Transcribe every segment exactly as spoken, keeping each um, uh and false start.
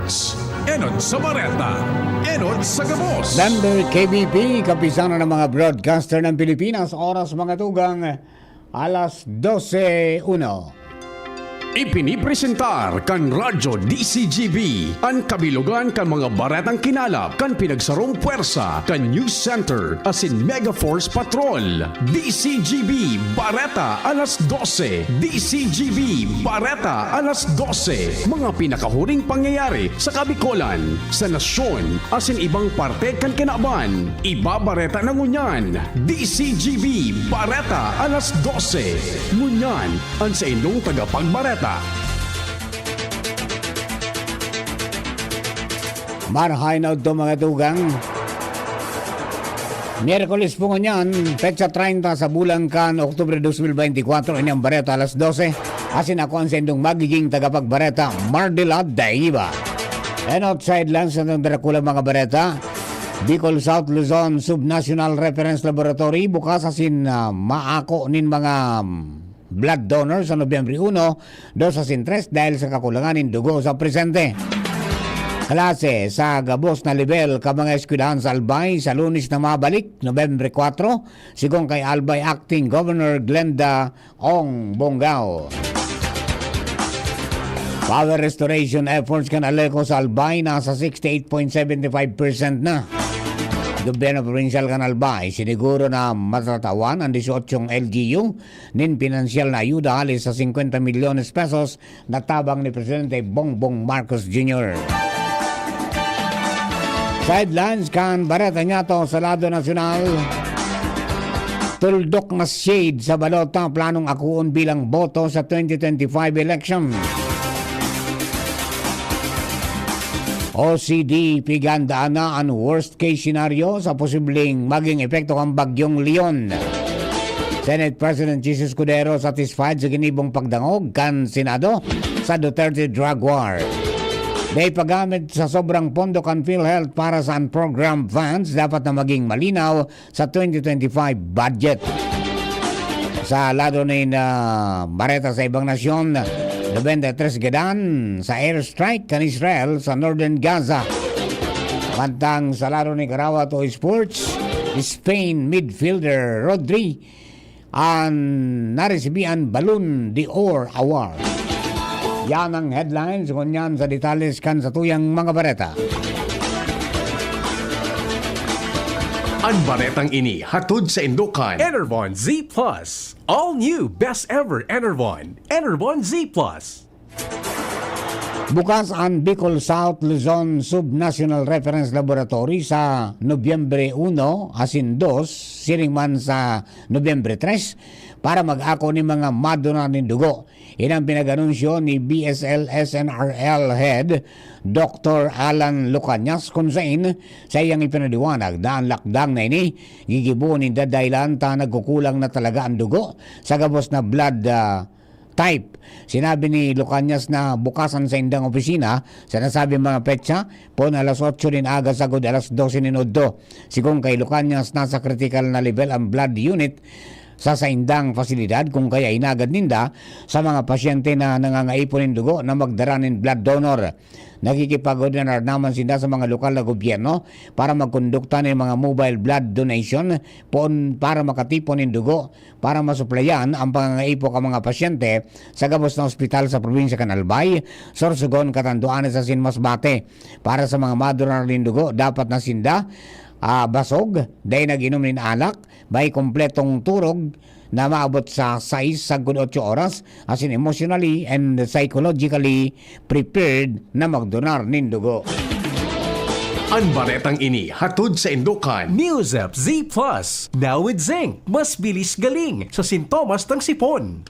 Enot sa bareta, enot sa gabos. Member K B P, Kapisanan ng mga Broadcaster ng Pilipinas, oras mga tugang, alas dose uno. Ipinipresentar kan Radyo D C G B an kabilogan kan mga baretang kinalap kan pinagsarong pwersa kan News Center asin Mega Force Patrol. D C G B Bareta alas dose. D C G B Bareta alas dose. Mga pinakahuring pangyayari sa Kabikolan, sa nasyon, asin ibang parte kan kinaban. Ibabareta na ngunyan. D C G B Bareta alas dose. Ngunyan, an saindong tagapagbareta. Marahay na udto, mga tugang. Miyerkules po ngunyan, petsa treinta sa bulan kan Oktubre dos mil beintikwatro, ini ang bareta alas dose. Asin ako ang saindong magiging tagapagbareta, Mardila Daingiba. And outside lang sa itong darakula mga bareta, Bicol South Luzon Subnational Reference Laboratory, bukas asin, ah, maako nin mga, um, blood donor sa Nobyembre uno, dos asin tres dahil sa kakulangan nin dugo sa presente. Klase sa gabos na lebel kan mga eskwelahan sa Albay sa Lunes na mabalik, Nobyembre kwatro, sigon kay Albay Acting Governor Glenda Ong Bongao. Power restoration efforts kan Aleco sa Albay nasa sixty-eight point seven five percent na. Gobyerno probinsyal kan Albay, siniguro na matatawan an dieciochong L G U nin pinansyal na ayuda hali sa singkwenta milyones pesos na tabang ni Presidente Bongbong Marcos Junior. Sidelines kan bareta niyato sa lado nasyonal. Tuldok na shade sa balota, planong akuon bilang boto sa twenty twenty-five election. O C D, pigandaan na an worst case scenario sa posibleng maging epekto kan Bagyong Leon. Senate President Jesus Escudero satisfied sa ginibong pagdangog kan Senado sa Duterte drug war. Dai paggamit sa sobrang pondo kan PhilHealth para sa unprogrammed funds dapat na maging malinaw sa twenty twenty-five budget. Sa lado nin, ah, bareta sa ibang nasyon, nobenta y tres gadan sa airstrike kan Israel sa Northern Gaza. Mantang sa lado nin Karawa to Sports, Spain midfielder Rodri an naresibi an Ballon d'Or Award. Yan ang headlines. Ngunyan sa detalles kan satuyang mga bareta. An baretang ini hatod saindo kan Enervon Z plus. All new, best ever Enervon. Enervon Z plus. Bukas an Bicol South Luzon Subnational Reference Laboratory sa Nobyembre uno asin dos, siring man sa Nobyembre tres, para mag-ako nin mga madonar nin dugo. Ini ang pinag-anunsyo ni B S L S N R L Head Doktor Alan Lucanias, kun sain saiyang ipinaliwanag na an lakdang na ini gigibo nin dadahilan ta nagkukulang na talaga an dugo sa gabos na blood, ah, type. Sinabi ni Lucanias na bukas an saindang opisina sa nasabing mga petsa, poon alas otso nin aga sagkod alas dose nin udto. Sigon kay Lucanias, nasa kritikal na lebel an blood unit sa saindang pasilidad, kun kaya inagad ninda sa mga pasyente na nangangaipo nin dugo na magdara nin blood donor. Nakikipag-ordinar naman sinda sa mga lokal na gobyerno para magkondukta nin mga mobile blood donation poon para makatipon nin dugo para masuplayan ang pangangaipo kan mga pasyente sa gabos na ospital sa probinsya kan Albay, Sorsogon, Catanduanes asin Masbate. Para sa mga madonar nin dugo, dapat na sinda, ah, basog, dai nag-inom nin alak, may kompletong turog na maabot sa sais sagkod otso oras, asin emotionally and psychologically prepared na magdonar nin dugo. An baretang ini hatod saindo kan Neozep Z plus, now with zinc, mas bilis galing sa sintomas ng sipon.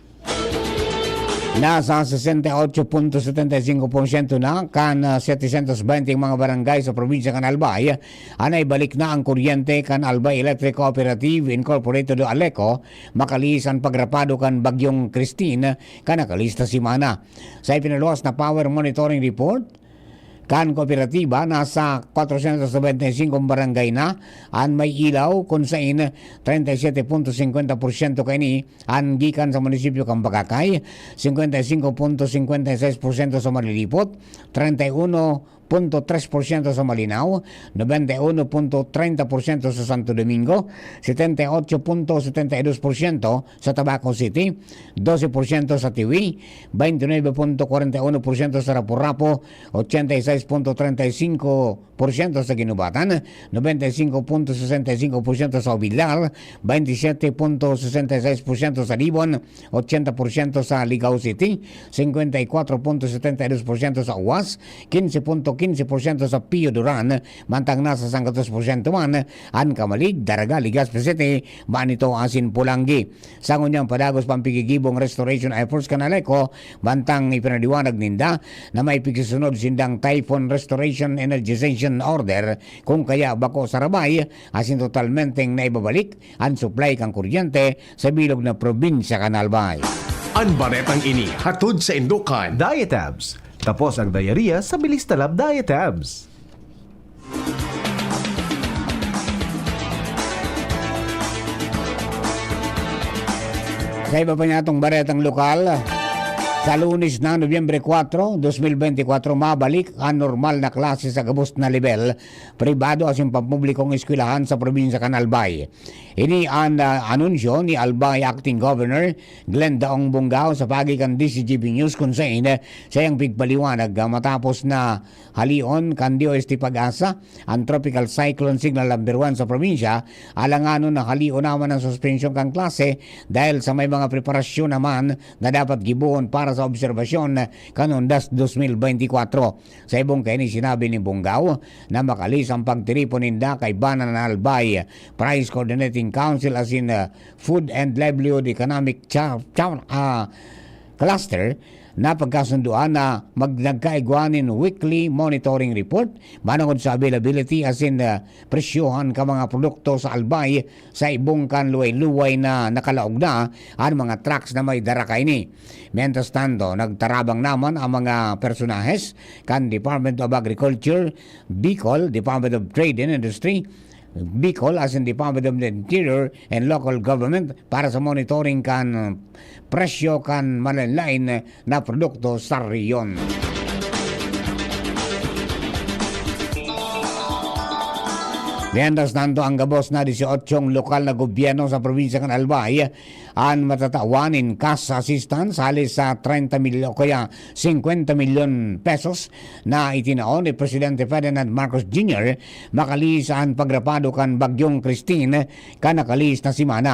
Nasa sesenta y ocho punto setenta y cinco por ciento na kan, ah, setecientos veinte mga barangay sa probinsya kan Albay an naibalik na ang kuryente kan Albay Electric Cooperative Incorporated o ALECO, makaliis an pagrapado kan Bagyong Christine kan nakalista semana. Sa ipinaluwas na power monitoring report kan kooperatiba, nasa cuatrocientos noventa y cinco barangay na an may ilaw, kun sain treinta y siete punto cincuenta por ciento kaini an gikan sa munisipyo kan Bagacay, cincuenta y cinco punto cincuenta y seis por ciento sa Malilipot, treinta y uno punto tres porsyento sa Malinao, nobenta y uno punto treinta porsyento sa Santo Domingo, setenta y ocho punto setenta y dos porsyento sa Tabaco City, doce porsyento sa Tiwi, veintinueve punto cuarenta y uno porsyento sa Rapu-Rapu, ochenta y seis punto treinta y cinco porsyento sa Guinobatan, noventa y cinco punto sesenta y cinco porsyento sa Obillar, veintisiete punto sesenta y seis porsyento sa Libon, ochenta porsyento sa Ligao City, cincuenta y cuatro punto setenta y dos porsyento sa Uwas, quince punto quince porsyento sa Pio Duran, mantang nasa sanggatos porsyento man an Camalig, Daraga, Legazpi City, Manito asin Polangui. Sa ngunyan padagos pang pigigibong restoration efforts kan ALECO, mantang ipinaliwanag ninda na may pigsusunod sindang Typhoon Restoration Energization Order, kung kaya bako sa rabay, asin totalmenteng naibabalik an supply kan kuryente sa bilog na probinsya kan Albay. An baretang ini hatod sa indukan Diatabs. Tapos ang diarrhea sa Bilistalab Diatabs. Sa iba pa niya atong baretang lokal, sa Lunes na, Nobyembre kuwatro, dos mil benti kwatro, mabalik ang normal na klase sa gabos na lebel, pribado asin pampublikong eskwelahan sa probinsya kan Albay. Ini an, ah, anunsyo ni Albay Acting Governor Glenn Daong Bongao sa paagi kan D Z G B News, kun saen, ah, saiyang pigpaliwanag, ah, matapos na halion kan D O S T PAGASA an Tropical Cyclone Signal Number One sa probinsya, alanganon na halion naman ang suspensyon kan klase dahil sa may mga preparasyon naman na dapat gibohon para sa obserbasyon kan Undas dos mil benti kwatro. Sa ibong kaini, sinabi ni Bongao na makalis ang pagtiripon ninda kaiba na Albay Price Coordinating Council asin, ah, Food and Livelihood Economic Cha-, Cha-, ah, Cluster na pagkasunduan na mag-, nagkaigwa nin weekly monitoring report manongod sa availability asin, ah, presyohan ka mga produkto sa Albay sa ibong kan luway-luway na nakalaog na an mga trucks na may dara kaini. Mientras tanto, nagtarabang naman ang mga personahes kan Department of Agriculture, Bicol, Department of Trade and Industry, Bicol, asin Department of the Interior and Local Government para sa monitoring kan presyo kan malain-lain na produkto sa rehiyon. Mientras tanto, ang gabos na dieciocho lokal na gobyerno sa probinsya kan Albay an matatawan nin cash assistance hali sa treinta milyon o kaya cincuenta milyon pesos na itinao ni Presidente Ferdinand Marcos Junior makalisan an pagrapado kan Bagyong Christine kan nakalihis na semana.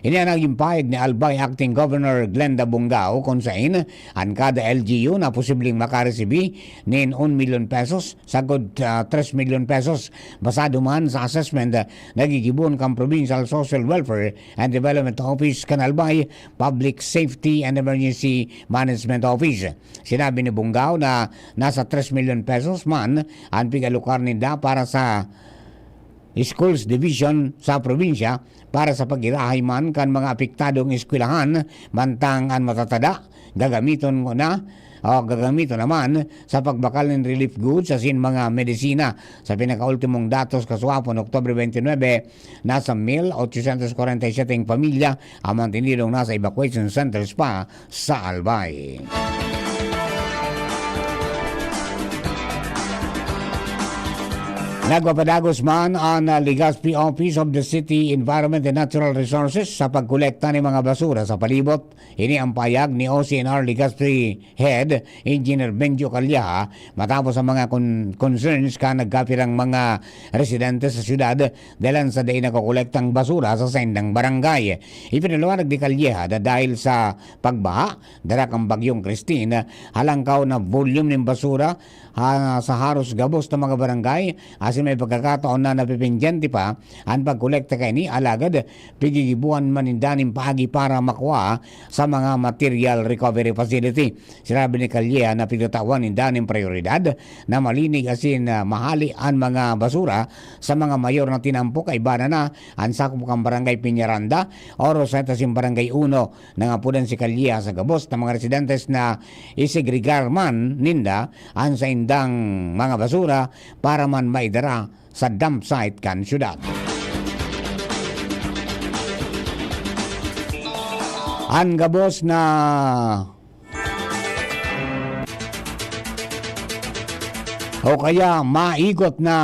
Ini an nagin pahayag ni Albay Acting Governor Glenda Bongao, kun saen an kada L G U na posibleng makaresibi nin un milyon pesos sagkod, ah, tres milyon pesos, basado man sa assessment, ah, na gigibohon kan Provincial Social Welfare and Development Office kan Albay, Public Safety and Emergency Management Office. Sinabi ni Bongao na nasa tres milyon pesos man an pig-alokar ninda para sa Schools Division sa probinsya para sa pagirahay man kan mga apektadong eskwelahan, mantang an matatada gagamiton ngona o gagamiton naman sa pagbakal nin relief goods asin mga medisina. Sa pinakaultimong datos kasuapon, Oktubre twenty-nine, nasa mil ochocientos kwarenta y siete pamilya ang mantenidong nasa evacuation centers pa sa Albay. Nagpapadagos man an, ah, Legazpi Office of the City Environment and Natural Resources sa pagkolekta nin mga basura sa palibot. Ini ang pahayag ni O C N R Legazpi Head Engineer Benjo Calleja matapos ang mga con-, concerns kan nagkapirang mga residente sa syudad dalan sa dai nakokolektang basura sa saindang barangay. Ipinaliwanag ni Calleja na dahil sa pagbaha, dara kan Bagyong Christine, halangkaw na volume nin basura ha, sa haros gabos na mga barangay, asin may pagkakataon na napipendyente pa an pagkolekta kaini, alagad pigigibohan man ninda nin paagi para makua sa mga material recovery facility. Sinabi ni Calleja na pigtatawan ninda nin prayoridad na malinig asin, ah, mahali an mga basura sa mga mayor na tinampo, kaiba na na an sakop kan Barangay Peñaranda, Oro Sete asin Barangay Uno. Nangapodan si Calleja sa gabos na mga residentes na isegregar man ninda an saindang mga basura para man maidara sa dump site kan syudad. An gabos na o kaya maigot na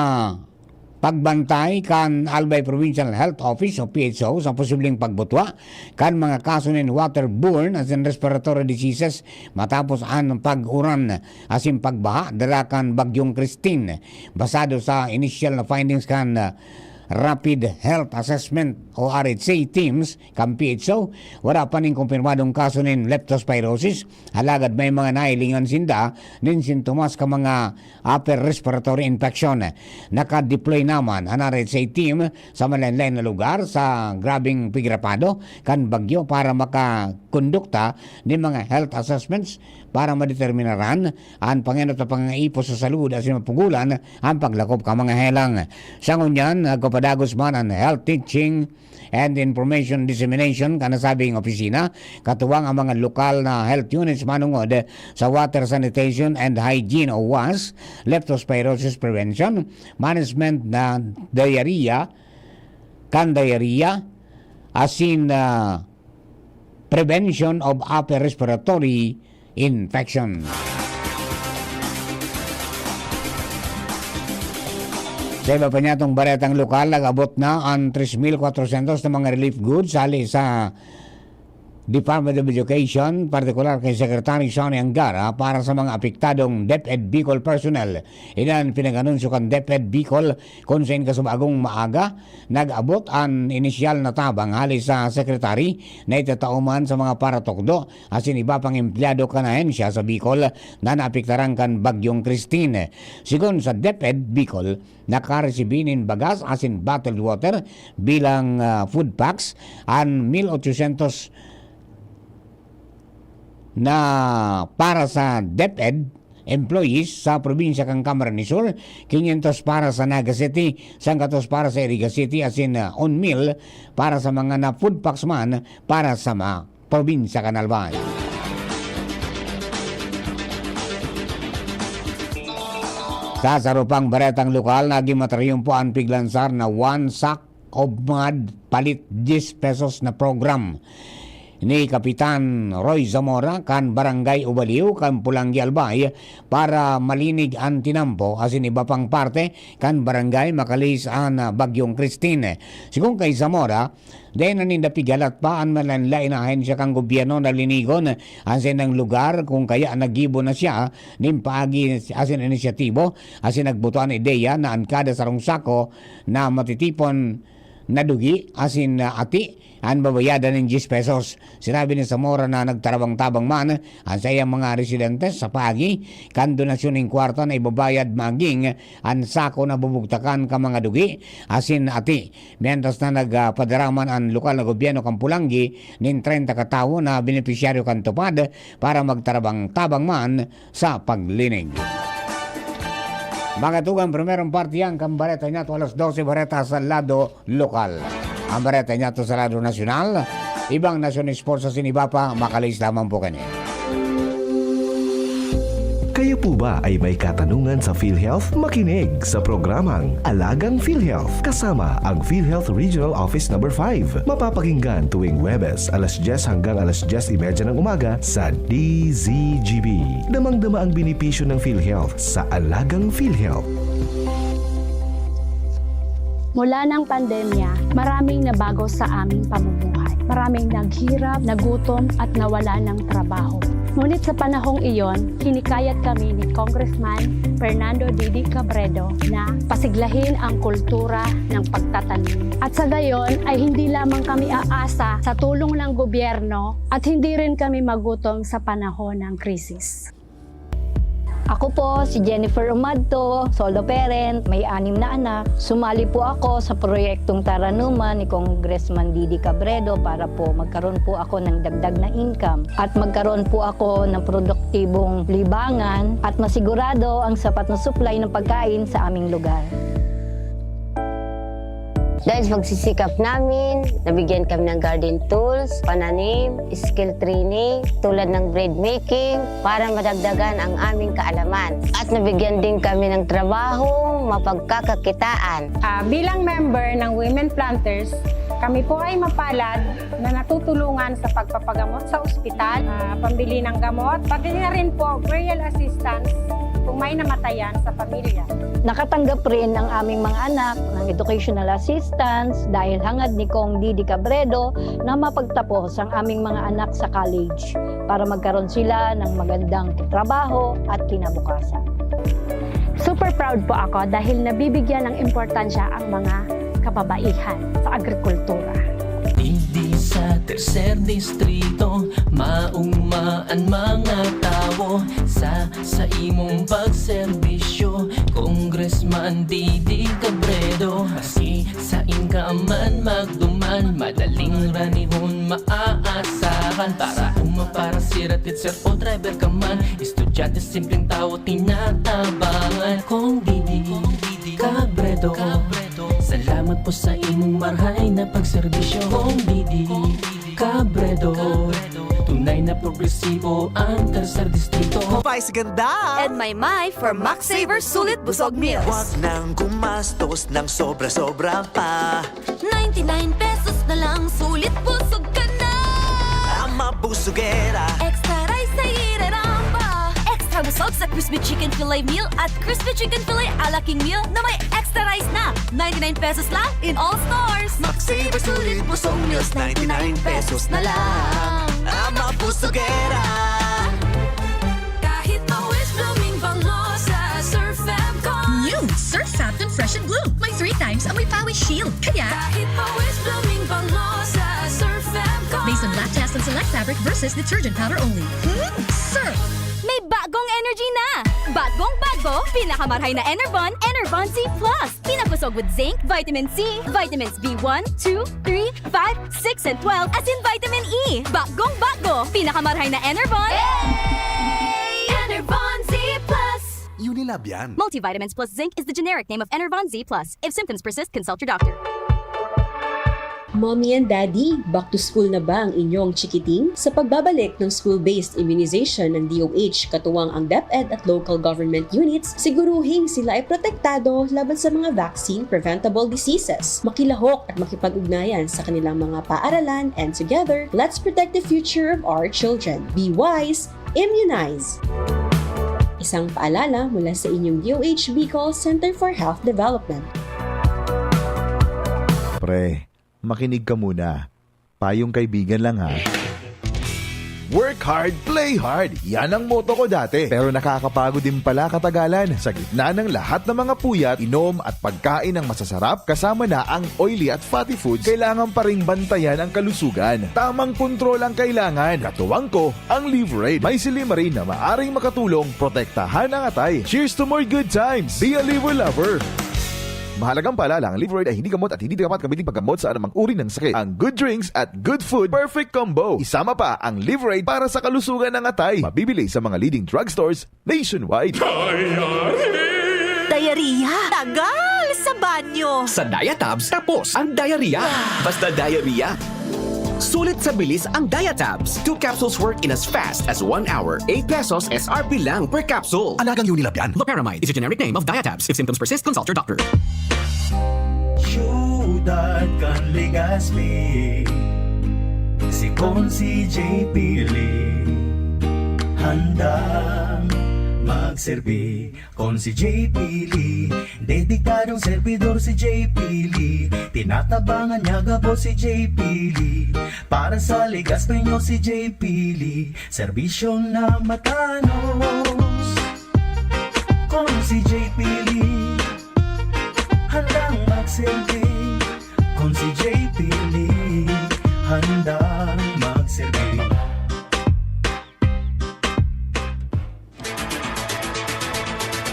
pagbantay kan Albay Provincial Health Office o P H O sa posibleng pagbutwa kan mga kaso nin waterborne asin respiratory diseases matapos an pag-uran asin pagbaha dara kan Bagyong Christine. Basado sa initial na findings kan, ah, Rapid Health Assessment o R H A teams kan P H O, wala pa nin kumpirmadong kaso nin leptospirosis, alagad may mga nahilingan sinda nin sintomas kan mga upper respiratory infection. Naka-deploy naman an R H A team sa malaen-laen na lugar sa grabeng pigrapado kan bagyo para makakondukta nin mga health assessments para madeterminaran an pangenot na pangaipos sa salud asin mapugolan an paglakop kan mga helang. Sa ngunyan, nagpapadagos man an health teaching and information dissemination kan nasabing opisina, katuwang ang mga lokal na health units manongod sa water sanitation and hygiene o was, leptospirosis prevention, management na diarrhea, kan diarrhea, asin, ah, prevention of upper respiratory infection. Sa iba pa niyatong baretang lokal, nag-abot na an tres mil kwatrosyentos na mga relief goods hali sa Department of Education, partikular kay Secretary Sonny Angara, para sa mga apektadong DepEd Bicol personnel. Iyan an pinag-anunsyo kan DepEd Bicol, kun sain kasubagong maaga, nag-abot an inisyal na tabang hali sa Secretary na itatao man sa mga paratukdo asin iba pang empleyado kan ahensya sa Bicol na naapektaran kan Bagyong Christine. Sigon sa DepEd Bicol, nakaresibi nin bagas asin bottled water bilang, ah, food packs an mil ochosyentos na para sa DepEd employees sa probinsya kan Camarines Sur, kinyentos para sa Naga City, sangkatos para sa Iriga City, asin, ah, un mil para sa mga na food packs man para sa mga probinsya kan Albay. Sa saro pang baretang lokal, nagin matrayumpo an piglansar na One Sack of Mud palit diyes pesos na program ni Kapitan Roy Zamora kan Barangay Ubaliw kan Pulanggi, Albay, para malinig an tinampo asin iba pang parte kan barangay makalihis an, ah, Bagyong Christine. Sigon kay Zamora, dai na ninda pigalat pa an malaen-laen na ahensya kan gobyerno na linigon an saindang lugar, kun kaya naggibo na siya nin paagi asin inisyatibo asin nagbuto an ideya na an kada sarong sako na matitipon na dugi asin, ah, ati an babayadan nin diyes pesos. Sinabi ni Zamora na nagtarabang-tabang man an saiyang mga residente sa paagi kan donasyon nin kwarta na ibabayad maging an sako na bubugtakan kan mga dugi asin ati. Mientras na nagpadara man an lokal na gobyerno kan Pulanggi nin treinta ka tawo na benepisyaryo kan TUPAD para magtarabang-tabang man sa paglinig. Mga tugang, primerong parte yan kan bareta niyato alas dose, bareta sa lado lokal. Ang bareta niyato sa lado nasyonal, ibang nasyon, sports asin iba pa, makalihis lamang po kani. Kayo po ba ay may katanungan sa PhilHealth? Makinig sa programang Alagang PhilHealth kasama ang PhilHealth Regional Office Number five. Mapapakinggan tuwing Huwebes, alas dyes hanggang alas dyes y media ng umaga sa D Z G B. Damang-dama ang benepisyo ng PhilHealth sa Alagang PhilHealth. Mula ng pandemya, maraming nabago sa aming pamumuhay. Maraming naghirap, nagutom, at nawala ng trabaho. Ngunit sa panahong iyon, hinikayat kami ni Congressman Fernando Didi Cabredo na pasiglahin ang kultura ng pagtatanim. At sa gayon ay hindi lamang kami aasa sa tulong ng gobyerno at hindi rin kami magutom sa panahon ng krisis. Ako po si Jennifer Umadto, solo parent, may anim na anak. Sumali po ako sa proyektong Taranuman ni Congressman Didi Cabredo para po magkaroon po ako ng dagdag na income at magkaroon po ako ng produktibong libangan at masigurado ang sapat na supply ng pagkain sa aming lugar. Dahil sa pagsisikap namin, nabigyan kami ng garden tools, pananim, skill training, tulad ng bread making, para madagdagan ang aming kaalaman. At nabigyan din kami ng trabahong mapagkakakitaan. Ah, bilang member ng Women Planters, kami po ay mapalad na natutulungan sa pagpapagamot sa ospital, ah, pambili ng gamot, pati na rin po burial assistance. kung may namatayan sa pamilya. Nakatanggap rin ang aming mga anak ng educational assistance dahil hangad ni Cong Didi Cabredo na mapagtapos ang aming mga anak sa college para magkaroon sila ng magandang trabaho at kinabukasan. Super proud po ako dahil nabibigyan ng importansya ang mga kababaihan sa agrikultura. Digdi sa tercer distrito, mauma an mga tawo sa, sa imong pagserbisyo, Congressman Didi Cabredo. Maski sain ka man magduman, madaling ranihon maaasahan. Para uma, para sira, teacher o driver ka man, estudyante, simpleng tawo, tinatabangan. Cong Didi Cabredo, salamat po sa imong marhay na pagserbisyo. Cong Didi Cabredo, tunay na progresibo ang tercer distrito. Pais ganda! And may may for Max Saver Sulit Busog Meals. Huwag nang gumastos ng sobra-sobra pa. Ninety-nine pesos na lang, sulit busog ka na! Ama Busugera. Extra rice sa Ireramba! Extra busog sa crispy chicken fillet meal at crispy chicken fillet a la King meal na may extra rice na! Ninety-nine pesos lang in all stores! Max Saver Sulit Busog Meals, ninety-nine pesos na lang. Ama Busugera. Kahit pawis, blooming bango sa Surf Fab Con. New Surf Fab Con Fresh and Bloom. May three times amoy pawis shield. Kaya, Kahit pawis, blooming bango sa Surf Fab Con. Based on lab test and select fabric versus detergent powder only. Hmm, Surf! May bagong energy na! Bagong bago, pinakamarhay na Enervon, Enervon Z plus. Pinabusog with zinc, vitamin C, vitamins B one, two, three, five, six, and twelve, asin vitamin E. Bagong bago, pinakamarhay na Enervon. Enervon Z plus. Unilab yan. Multivitamins plus zinc is the generic name of Enervon Z plus. If symptoms persist, consult your doctor. Mommy and Daddy, back to school na ba ang inyong chikiting? Sa pagbabalik ng school-based immunization ng D O H, katuwang ang DepEd at local government units, siguruhing sila ay protektado laban sa mga vaccine-preventable diseases. Makilahok at makipag-ugnayan sa kanilang mga paaralan, and together, let's protect the future of our children. Be wise, immunize! Isang paalala mula sa inyong D O H Bicol Center for Health Development. Pre, makinig ka muna. Payong kaibigan lang ha. Work hard, play hard. Yan ang motto ko dati. Pero nakakapagod din pala katagalan. Sa gitna ng lahat ng mga puyat, inom at pagkain ng masasarap, kasama na ang oily at fatty foods, kailangan pa ring bantayan ang kalusugan. Tamang kontrol ang kailangan. Katuwang ko, ang Liverade. May silymarin na maaring makatulong protektahan ang atay. Cheers to more good times! Be a Liver Lover! Mahalagang paalala, ang Liverade ay hindi gamot at hindi dapat gamitin paggamot sa anumang uri ng sakit. Ang good drinks at good food, perfect combo. Isama pa ang Liverade para sa kalusugan ng atay. Mabibili sa mga leading drugstores nationwide. Diarrhea? Tagal sa banyo! Sa Diatabs, tapos ang diarrhea. Basta diarrhea. Sulit sa bilis ang Diatabs. Two capsules work in as fast as one hour. Eight pesos S R P lang per capsule. Alagang Unilab yan. Loperamide is a generic name of Diatabs. If symptoms persist, consult your doctor. Siyudad kan Legazpi, si Consi J P Lee, handang magserbi. Consi J P Lee, dedikadong servidor si J P Lee. Tinatabangan niya gabos si J P Lee. Para sa Legazpi nyo si J P Lee, serbisyong na matanos. Consi J P Lee, handang magserbi. Consi J P Lee, handang magserbi.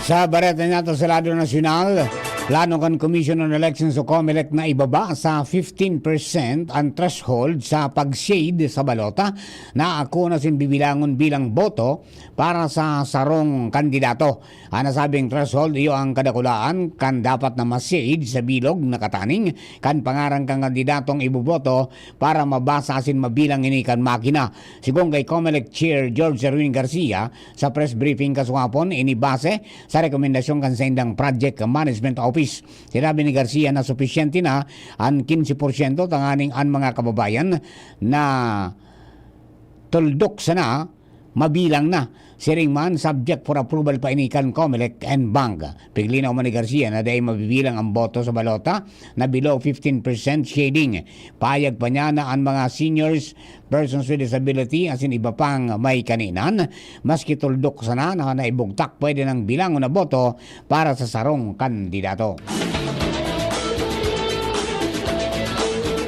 Sa bareta nato sa lado nasyonal, plano kan Commission on Elections o COMELEC na ibaba sa fifteen percent ang threshold sa pag-shade sa balota na ako na sin bibilangon bilang boto para sa sarong kandidato. Ang nasabing threshold, iyo ang kadakulaan kan dapat na ma-shade sa bilog na kataning kan pangaran kan kandidatong iboboto para mabasa asin mabilang ini kan makina. Sigon kay COMELEC Chair George Erwin Garcia, sa press briefing kasuhapon, ini base sa rekomendasyon kan saindang Project Management Office. Sinabi ni Garcia na supisyente na an quince por ciento tanganing an mga kababayan na tuldok sana mabilang na. Siring man, subject for approval pa ini kan Comelec and Bang. Piglinaw man ni Garcia na dai mabibilang ang boto sa balota na below fifteen percent shading. Pahayag pa niya na ang mga seniors, persons with disability, asin iba pang may kaninan, maski tuldok sana na naibugtak, pwede nang bilangon na boto para sa sarong kandidato.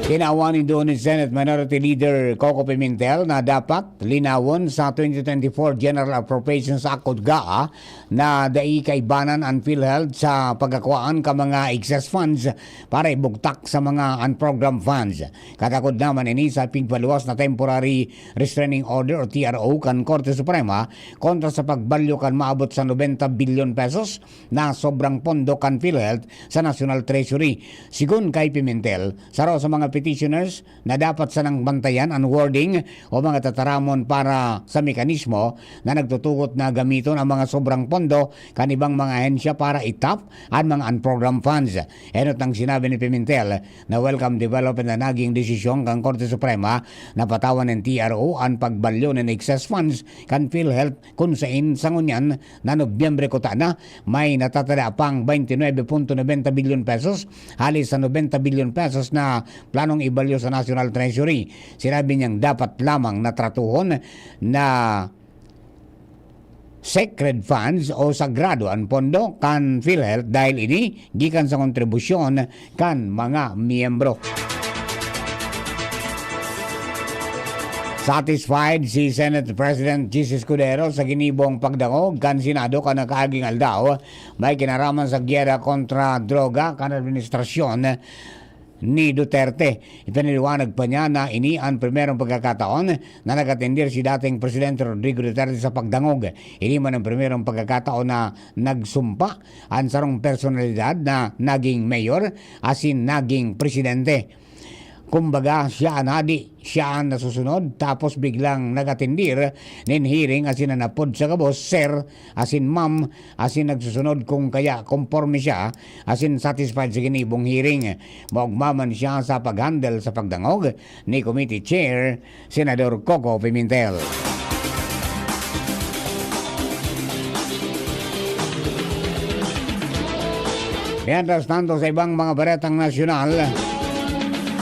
Tinawan nindo ni Senate Minority Leader Coco Pimentel na dapat linawon sa twenty twenty-four General Appropriations Act o GAA na dai kaibanan an PhilHealth sa pagkakuhaan ka mga excess funds para ibugtak sa mga unprogrammed funds. Katakod naman ini sa pigpaluwas na Temporary Restraining Order o T R O kan Korte Suprema kontra sa pagbalyo kan maabot sa nobenta bilyon pesos na sobrang pondo kan PhilHealth sa National Treasury. Sigon kay Pimentel, saro sa mga petitioners na dapat sanang bantayan an wording o mga tataramon para sa mekanismo na nagtutugot na gamiton ang mga sobrang pondo kan ibang mga ahensya para itap an mga unprogrammed funds. Enot nang sinabi ni Pimentel na welcome development na naging desisyon kan Korte Suprema na patawan nin T R O an pagbalyo nin excess funds kan PhilHealth, kun sain sa ngunyan na Nobyembre kutana, may natatada pang twenty-nine point nobenta bilyon pesos hali sa nobenta bilyon pesos na planong ibalyo sa National Treasury. Sinabi niyang dapat lamang na tratuhon na sacred funds o sagrado an pondo kan PhilHealth dahil ini gikan sa kontribusyon kan mga miyembro. Satisfied si Senate President Chiz Escudero sa ginibong pagdangog kan Senado kan nakaaging aldaw, may kinaraman sa gyera kontra droga kan administrasyon ni Duterte. Ipinaliwanag pa niya na ini an primerong pagkakataon na nag-atendir si dating Presidente Rodrigo Duterte sa pagdangog. Ini man ang primerong pagkakataon na nagsumpa an sarong personalidad na naging mayor asin naging presidente. Kumbaga, siya an hadi, siya an nasusunod, tapos biglang nag-atendir nin hearing asin nanapod sa gabos, "Sir," asin "Ma'am," asin nagsusunod kung kaya, konporme siya asin satisfied sa ginibong hearing. Maogma man siya sa pag-handle sa pagdangog ni Committee Chair Senador Coco Pimentel. Mientras tanto, sa ibang mga baretang nasyonal,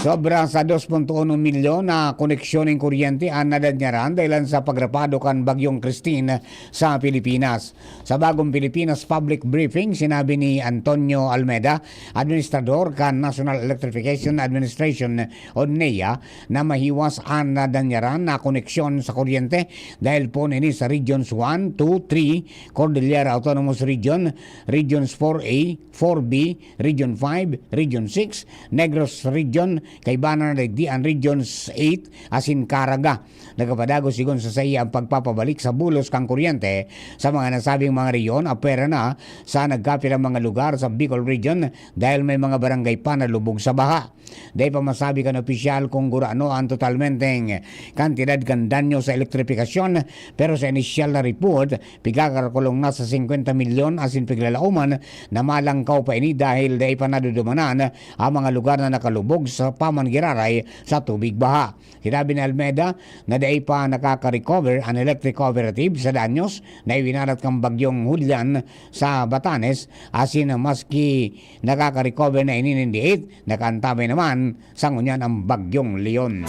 sobra sa dos punto uno milyon na koneksyon nin kuryente an nadanyaran dahilan sa pagrapado kan Bagyong Christine sa Pilipinas. Sa Bagong Pilipinas Public Briefing, sinabi ni Antonio Almeda, administrador kan National Electrification Administration o NEA, na mahiwas an nadanyaran na koneksyon sa kuryente dahil poon ini sa Regions one, two, three, Cordillera Autonomous Region, Regions four A, four B, Region five, Region six, Negros Region, kaiba na digdi an Regions eight asin Caraga. Nagpapadagos sigon sa saiya ang pagpapabalik sa bulos kan kuryente sa mga nasabing mga rehiyon, apwera na sa nagkapirang mga lugar sa Bicol Region dahil may mga barangay pa na lubog sa baha. Dai pa masabi kan opisyal kung gurano an totalmenteng kantidad kan danyo sa elektripikasyon, pero sa inisyal na report, pigkakalkulong na sa singkwenta milyon asin piglalaoman na malangkaw pa ini dahil dai pa nadudumanan ang mga lugar na nakalubog sa pamangiraray sa tubig baha. Sinabi ni Almeda na dai pa nakaka-recover an electric cooperative sa danyos na iwinalat kan Bagyong Julian sa Batanes, asin maski nakaka-recover na ini nin diit, nakaantabay naman sa ngunyan ang Bagyong Leon.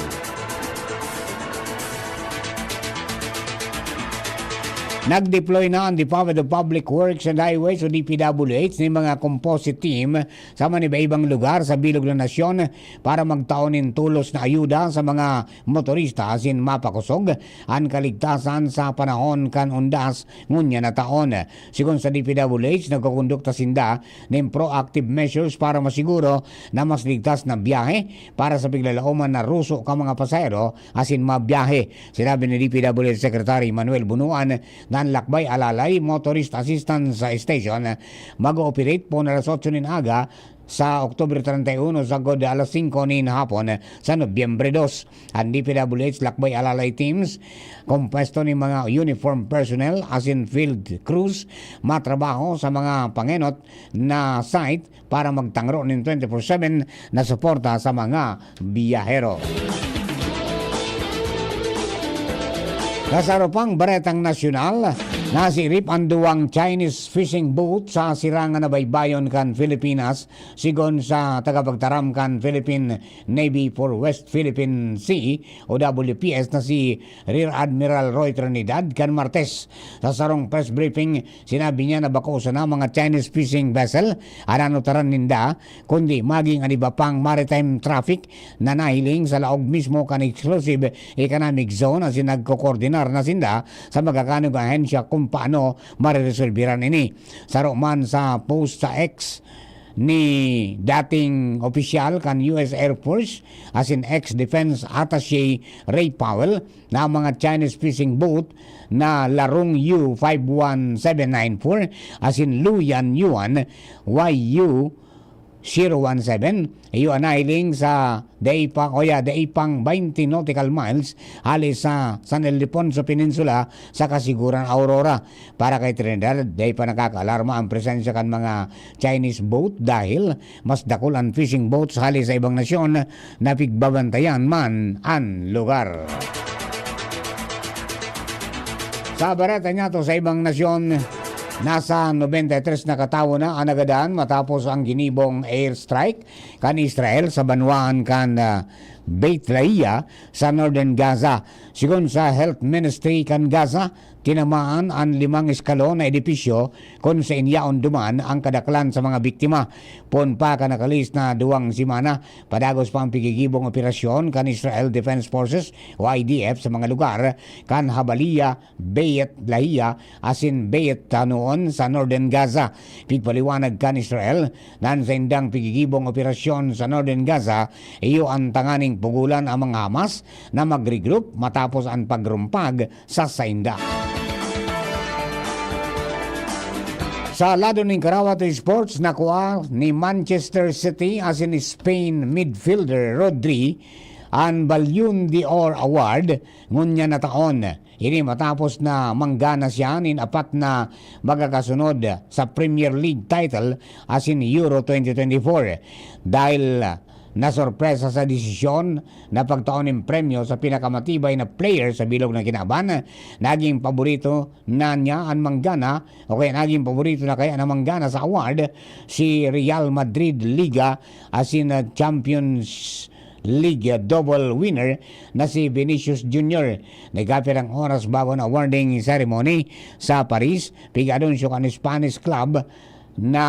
Nag-deploy na ang Department of Public Works and Highways o D P W H nin mga composite team sa maniba-ibang lugar sa bilog na nasyon para magtao nin tolos na ayuda sa mga motorista asin mapakosog an kaligtasan sa panahon kan undas ngunyan na taon. Sigon sa D P W H, nagkokondukta sinda nin proactive measures para masiguro na mas ligtas na biyahe para sa piglalaoman na ruso kan mga pasahero asin mabiyahe. Sinabi ni D P W H Secretary Manuel Bunuan na an Lakbay Alalay Motorist Assistance Station mag-ooperate poon alas otso nin aga sa Oktubre treinta y uno sagkod alas singko nin hapon sa Nobyembre dos. An D P W H Lakbay Alalay Teams, kompuesto nin mga uniform personnel asin field crews, matrabaho sa mga pangenot na site para magtangro nin twenty-four seven na suporta sa mga biyahero. Sa saro pang baretang nasyonal, nasirip an duwang Chinese fishing boat sa sirangan na baybayon kan Pilipinas, sigon sa tagapagtaram kan Philippine Navy for West Philippine Sea o W P S na si Rear Admiral Roy Trinidad kan Martes. Sa sarong press briefing, sinabi niya na bako sana mga Chinese fishing vessel an anutaran ninda, kundi magin an iba pang maritime traffic na nahiling sa laog mismo kan exclusive economic zone asin nagkokoordinar na sinda sa magkakanong ahensya kung paano mareresolbiran ini. Saro man sa post sa X ni dating opisyal kan U S Air Force asin ex-defense attaché Ray Powell, na ang mga Chinese fishing boat na Larong U five one seven nine four asin Luyan Yuan Y U zero one seven, iyo an nahiling sa dai pa, o ya, dai pang twenty nautical miles hali sa San Ildefonso Peninsula sa Kasiguran Aurora. Para kay Trinidad, dai pa nakakaalarma ang presensya kan mga Chinese boat dahil mas dakul an fishing boats hali sa ibang nasyon na pigbabantayan man an lugar. Sa bareta niyato sa ibang nasyon, nasa nobenta y tres na katawo na an nagadan matapos ang ginibong airstrike kan Israel sa banwaan kan, ah, Beit Lahia sa Northern Gaza. Sigon sa Health Ministry kan Gaza, tinamaan an limang eskalon na edipisyo kun saen yaon duman ang kadaklan sa mga biktima. Poon pa kan nakalihis na duwang semana, padagos pa ang pigigibong operasyon kan Israel Defense Forces o I D F sa mga lugar kan Habalia, Beit Lahia asin Beit Hanoun sa Northern Gaza. Pigpaliwanag kan Israel na an saindang pigigibong operasyon sa Northern Gaza iyo an tanganing pugolan ang mga Hamas na mag-regroup matapos an pagrumpag sa sainda. Sa lado nin karawat sports, nakua ni Manchester City asin Spain midfielder Rodri an Ballon d'Or Award ngunyan na taon. Ini matapos na manggana siya nin apat na magkakasunod sa Premier League title asin Euro twenty twenty-four. Dahil nasorpresa sa desisyon na pagtao nin premyo sa pinakamatibay na player sa bilog na kinaban, naging paborito na niya an manggana, o kaya naging paborito na kaya na manggana sa award si Real Madrid Liga asin, ah, Champions League double winner na si Vinicius Junior. Nagkapirang oras bago an awarding ceremony sa Paris, pig-anunsyo kan Spanish club na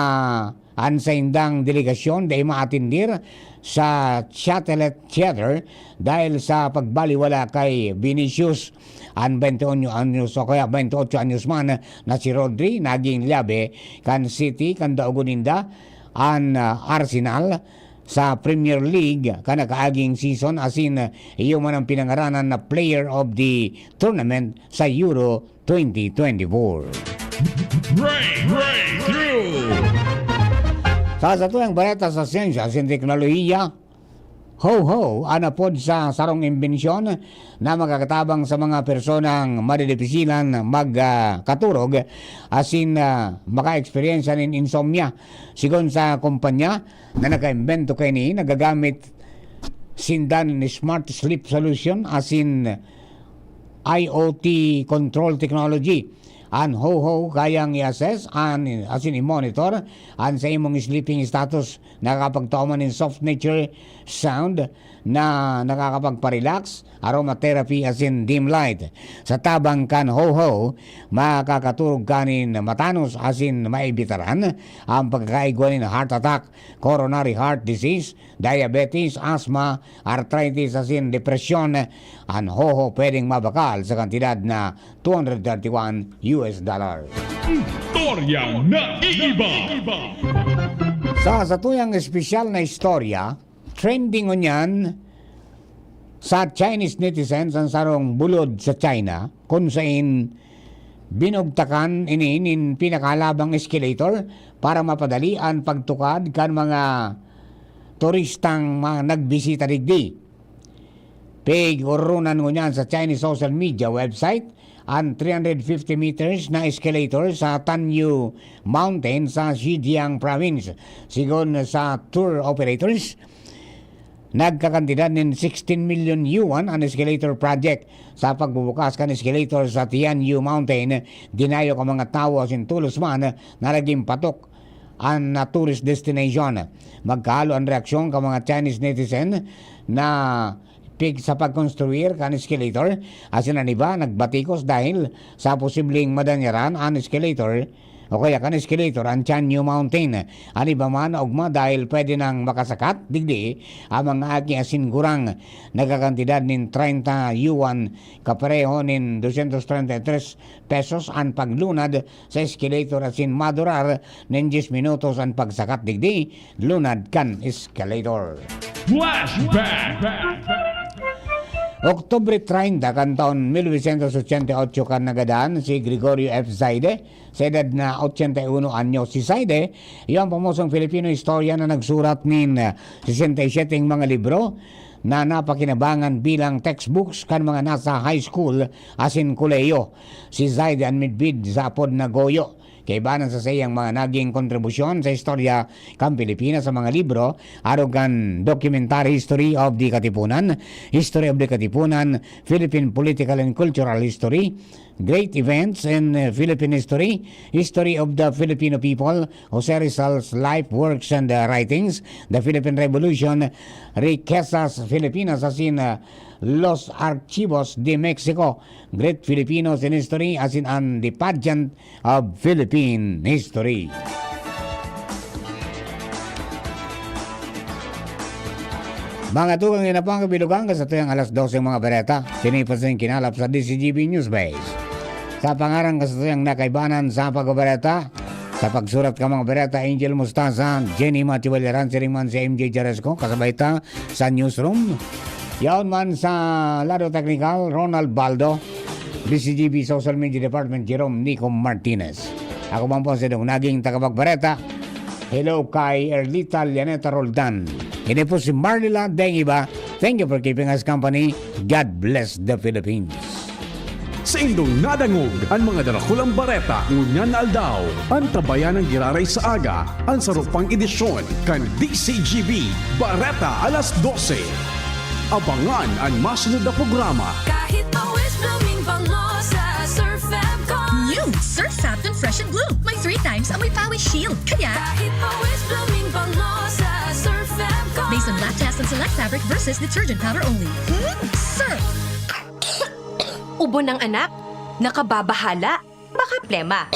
an saindang delegasyon dai maatendir sa Châtelet Theatre dahil sa pagbaliwala kay Vinicius. An twenty-one anyos o kaya twenty-eight anyos man na si Rodri naging liyabe kan City kan daogon ninda an, ah, Arsenal sa Premier League kan nakaaging season asin, ah, iyo man ang pinangaranan na Player of the Tournament sa Euro twenty twenty-four. Breakthrough! Sa satuyang bareta sa siyensya asin teknolohiya, Ho-Ho an apod sa sarong imbensyon na makakatabang sa mga personang madidipisilan mag, ah, katurog asin, ah, maka-eksperyensya nin insomnia. Sigon sa kumpanya na nakaimbento kaini, nagagamit sinda nin smart sleep solution asin I O T control technology. An Ho-Ho kayang i-assess an, asin i-monitor an sa imong sleeping status. Nakakapagtao man nin soft nature sound na nakakapagpa-relax, aromatherapy asin dim light. Sa tabang kan Ho-Ho, makakaturog ka nin matanos asin maibitaran ang pagkakaigwa nin heart attack, coronary heart disease, diabetes, asthma, arthritis asin depresyon. An Ho-Ho pwedeng mabakal sa kantidad na two hundred thirty-one U S dollar. Istoryang naiiba. Sa satuyang espesyal na istorya, trending ngunyan sa Chinese netizens an sarong bulod sa China, kun sain binugtakan ini nin pinakahalabang escalator para mapadali an pagtukad kan mga turistang mga nagbisita digdi. Pig-oronan ngunyan sa Chinese social media website an three hundred fifty meters na escalator sa Tanyu Mountain sa Zhejiang Province. Sigon sa tour operators, Nagkakantidad nin sixteen million yuan an escalator project. Sa pagbubukas kan escalator sa Tianyu Mountain, dinayo kan mga tawo asin tolos man na naging patok an, ah, tourist destination. Magkahalo an reaksyon kan mga Chinese netizen na pig sa pagkonstruir kan escalator, asin an iba nagbatikos dahil sa posibleng madanyaran an escalator o kaya kan escalator an Tianyu Mountain. An iba man ugma dahil pwede nang makasakat digdi ang mga aki asin gurang. Nagkakantidad nin treinta yuan, kapareho nin doscientos treinta y tres pesos an paglunad sa escalator asin madurar nin diyes minutos an pagsakat digdi, lunad kan escalator. Flashback! Oktubre treinta kan taon mil novecientos ochenta y ocho kan nagadan si Gregorio F. Zaide, sa edad na ochenta y uno anyos. Si Zaide, iyo ang pamosong Filipino historian na nagsurat nin sesenta y siyete mga libro na napakinabangan bilang textbooks kan mga nasa high school asin kolehiyo. Si Zaide an midbid sa apod na Goyo. Kaibanan sa saiyang mga naging kontribusyon sa istorya kan Pilipinas sa mga libro, arog kan Documentary History of the Katipunan, History of the Katipunan, Philippine Political and Cultural History, Great Events in, uh, Philippine History, History of the Filipino People, Jose Rizal's Life, Works, and, uh, Writings, The Philippine Revolution, Riquezas Filipinas, asin, uh, Los Archivos de Mexico, Great Filipinos in History, asin an The Pageant of Philippine History. Mga tugang, yan na po ang kabilugan kan satuyang alas dose mga bareta. Sinipas na yung kinalap sa D C G B News Base. Sa pangaran kan satuyang nakaibanan sa pagbabareta, sa pagsurat kan mga bareta, Angel Mostaza, Jenny Matiwaliran, siring man si M J Jaresco, kasabay ta sa newsroom. Yaon man sa lado teknikal, Ronald Baldo, D C G B Social Media Department, Jerome Nico Martinez. Ako man po si Dong Naging Tagapagbareta. Hello kay Erlita Lianeta Roldan. Ini po si Marlila Dengiba. Thank you for keeping us company. God bless the Philippines. Sa indong nadangog an mga darakulang bareta ngunyan na aldaw, an tabayan nang giraray sa aga, an saro pang edisyon kan D C G B Bareta alas dose. Abangan an masunod na programa. Kahit pawis, blooming bango sa Surf Fab Con. New Surf Fab Con Fresh and Bloom. May three times amoy pawis shield. Kaya kahit pawis, blooming bango sa Surf Fab Con. Based on lab test and select fabric versus detergent powder only. Hmm, Surf! Ubo ng anak, nakababahala, baka plema.